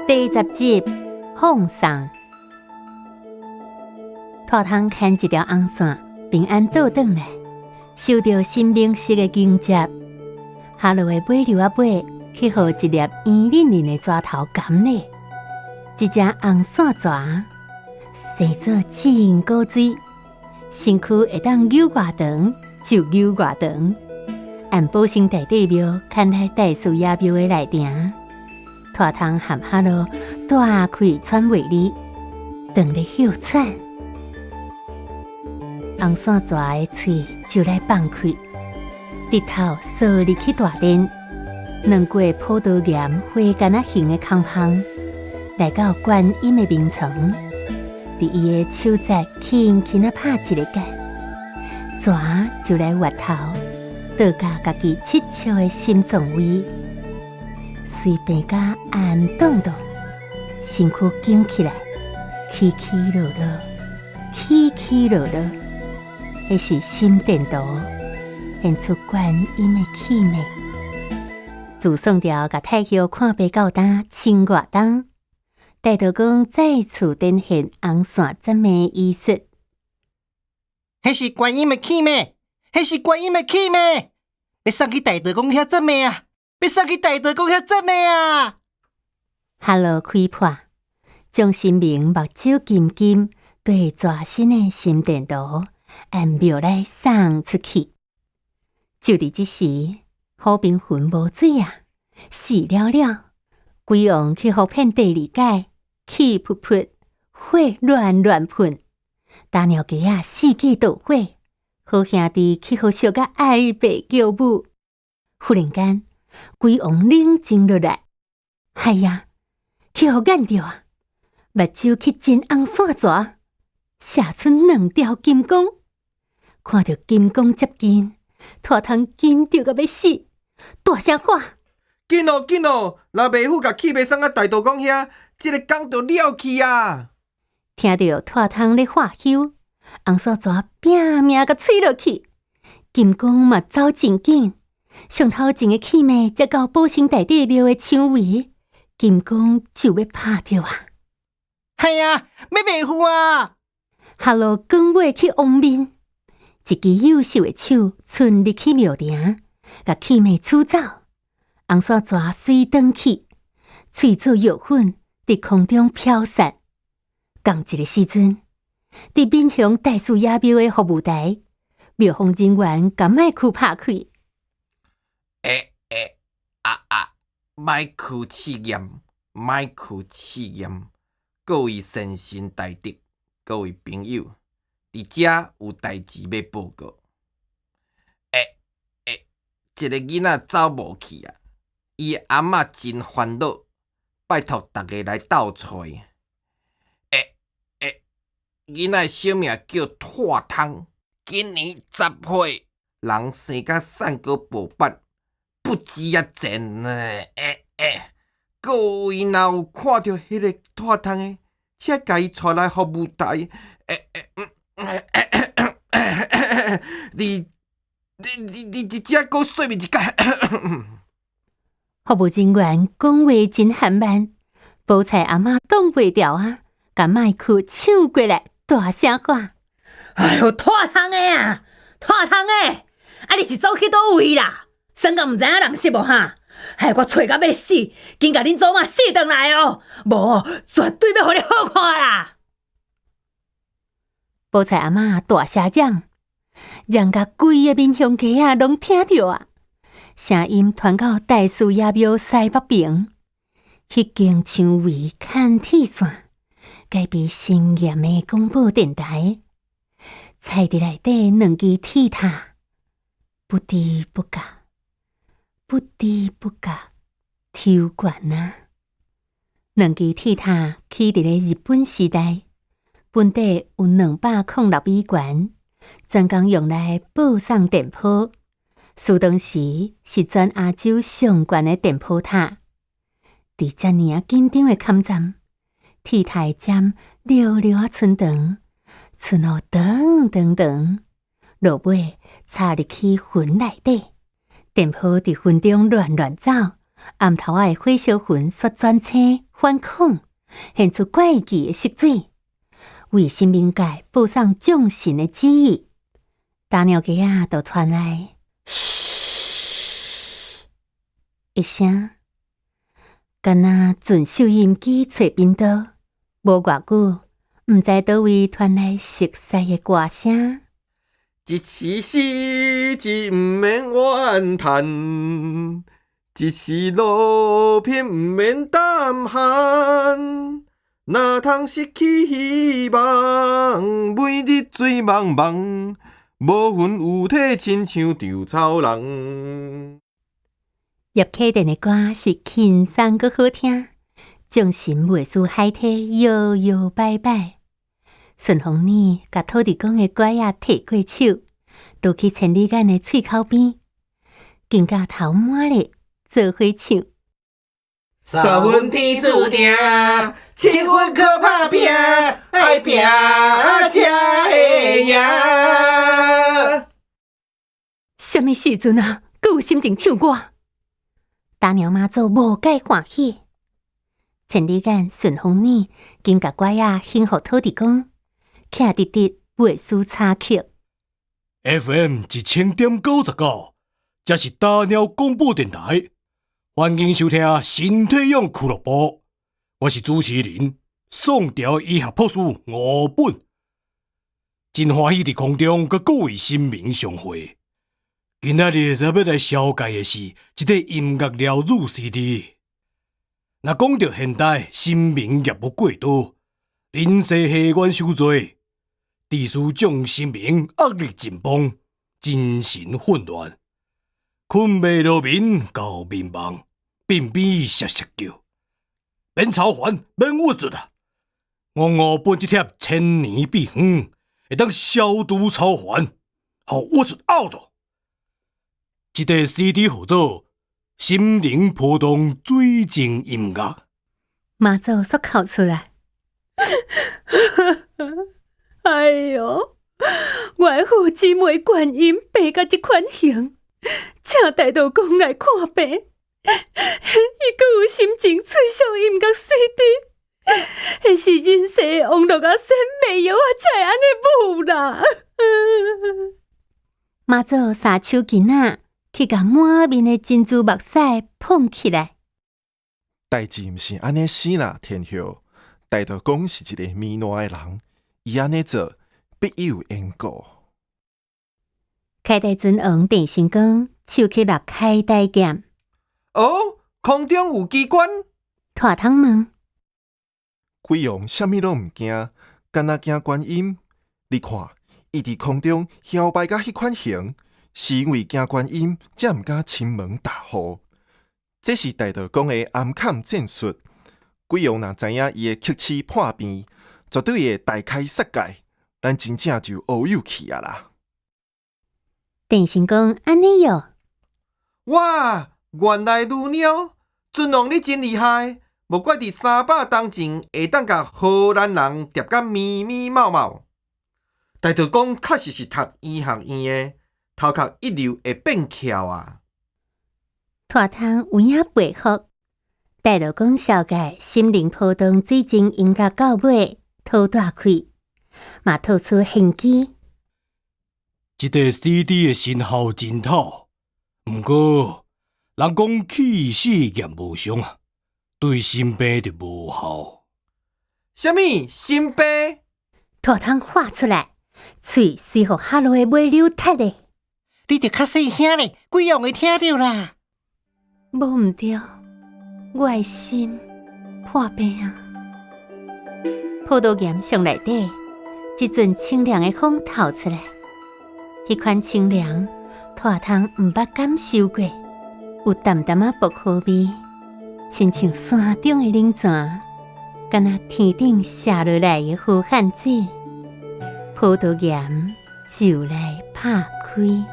第十集放送，拖窗牵一條紅線，平安倒轉來，受著神明式的迎接。哈囉的尾溜仔尾，去予一粒圓淋淋的蛇頭含咧，一隻紅線蛇，生做真古錐，身軀會當扭偌長就扭偌長。按保生大帝廟牽來大士爺廟的內埕。拖窗含哈囉大氣喘袂離，當咧歇喘，紅線蛇的喙就來放開，直頭趖入去大殿，兩過葡萄岩花矸仔形的空縫，來到觀音的眠床，佇伊的手節輕輕仔拍一個結，蛇就來越頭，倒佮家己七尺的心臟位。隨病甲按動動，身軀緊起來，起起落落，起起落落，彼是心電圖，現出觀音的氣脈。自宋朝共太后看病到今千外冬，大道公再次展現紅線斬的醫術。彼是觀音的氣脈，彼是觀音的氣脈，欲送去大道公遐診脈啊！欲送去大道公遐診脈啊！哈囉開破，將神明目睭金金對蛇身的心電圖按廟內送出去。就佇這時，和平園無水啊，死了了，鬼王去予騙第二擺，氣噗噗，火亂亂噴，打鳥雞仔四界導火，好兄弟去予燒甲哀爸叫母。忽然間，鬼王冷靜落來，哎呀，去予眼著啊！目睭去真紅線蛇，射出兩條金光，看著金光接近，拖窗緊張甲欲死，大聲喊：緊哦緊哦！若袂赴共氣脈送到大道公遐，這个工就了去啊！聽著拖窗咧喝休，紅線蛇拼命共催落去，金光嘛走真緊。上頭前的氣脈才到保生大帝廟的牆圍，金光就欲拍著啊！係啊，欲袂赴啊！哈囉轉尾去王面，一支幼秀的手伸入去廟埕，共氣脈取走。紅線蛇隨轉去，碎做藥粉佇空中飄散。仝一个時陣，佇民雄大士爺廟的服務台，廟方人員共麥克拍開。欸欸啊啊！麥克試驗，麥克試驗，各位先生大德，各位朋友，佇遮有代誌欲報告。欸欸，一个囡仔走無去啊，伊的阿嬤真煩惱，拜託逐家來鬥揣。欸欸，囡仔的小名叫拖窗，今年10歲，人生甲瘦閣薄板。不知啊賤呢！欸欸，各位若有看著彼个拖窗的，請共伊帶來服務台。欸欸嗯，你你你你你遮閣說明一擺。服務人員講話真緩慢，菠菜阿嬤擋袂牢啊，共麥克搶過來，大聲喊：哎喲，拖窗的啊，拖窗的，啊你是走去佗位啦？算到毋知影人熟無哈？害我揣甲欲死，緊共恁祖媽死轉來哦！無，絕對欲予你好看啦！菠菜阿嬤大聲嚷，嚷甲規个民雄街仔攏聽著啊！聲音傳到大士爺廟西北邊，彼間牆圍牽鐵線，改變森嚴的廣播電台，菜佇內底兩支鐵塔，不知不覺。不知不覺，抽懸啊！兩支鐵塔起佇咧日本時代，本底有206米懸，專工用來報送電波。事當時是全亞洲上懸的電波塔。佇遮爾仔緊張的抗戰，鐵塔的針寥寥仔伸長，伸予長長長，落尾插入去雲內底。電波佇雲中亂亂走，暗頭仔的火燒雲煞轉青反孔，現出怪奇的色水，為神明界報送眾神的旨意。打鳥雞仔就傳來噓一聲，敢若準收音機揣頻道，無偌久，毋知佗位傳來熟似的歌聲。一時失志毋免怨嘆，一時落魄毋免膽寒。若通失去希望，每日醉茫茫，無魂有體，親像稻草人。葉啟田的歌是輕鬆閣好聽，眾神袂輸海體搖搖擺擺。順風耳共土地公的拐仔提過手，拄去千里眼的喙口邊，緊佮頭滿咧做伙唱。三分天注定，七分靠拍拚，愛拚才會贏。啥物時陣啊？閣有心情唱歌？打鳥媽祖無介歡喜，千里眼順風耳緊共拐仔獻予土地公，徛直直袂輸插曲。 FM 1000.99，這是打鳥廣播電台，歡迎收聽身體勇俱樂部。我是主持人宋朝醫學博士吳本，真歡喜佇空中佮各位神明相會。今仔日咱欲來紹介的是一個音樂療癒 CD。若講著現代神明業務過多，人世戲願傷濟，致使眾神明壓力緊繃，精神混亂，睏袂落眠，到眠夢，便秘澀澀叫，免操煩，免鬱卒啊！我吳本這帖千年秘方，會當消除操煩，予鬱卒 out。這塊 CD 號做《心靈波動水晶音樂》。媽祖煞哭出來，哎喲，我的好姊妹觀音病甲這款形，請大道公來看病，伊閣有心情吹簫音樂 CD，彼是人世的王樂仔仙賣藥仔才會按呢舞啦。媽祖三手巾仔去共滿面的珍珠目屎滂起來。代誌毋是按呢死啦，天后。大道公是一個糜爛的人，伊按呢做必有緣故。開台尊王鄭成功手起落開台劍。哦，空中有機關。大通問：鬼王啥物攏毋驚，干焦驚觀音。你看，伊佇空中搖擺甲彼款形，是因為驚觀音，才毋敢親門踏雨。這是大道公的暗崁戰術。鬼王若知影伊會曲刺破病，絕對會大開殺戒。咱真正就烏有去啊啦！鄭成功按呢喲。哇，原來如爾，尊王你真厲害，無怪佇300冬前會當共荷蘭人疊甲密密茂茂。大道公確實是讀醫學院的，頭殼一流會變翹啊！大通有影佩服，大道公紹介心靈波動水晶音樂到尾，吐大氣，嘛吐出玄機。這塊 CD 的神效真透，毋過人講氣死驗無傷啊，對心病就無效。啥物心病？大通喊出來，喙隨予哈囉的尾溜踢咧。你著較細聲咧，鬼王會聽著啦。無毋對，我的心破病啊！葡萄鹽箱內底一陣清涼的風透出來，彼款清涼，大通毋捌感受過，有淡淡仔薄荷味，親像山中的冷泉，敢若天頂瀉落來的好漢子。葡萄鹽就來拍開。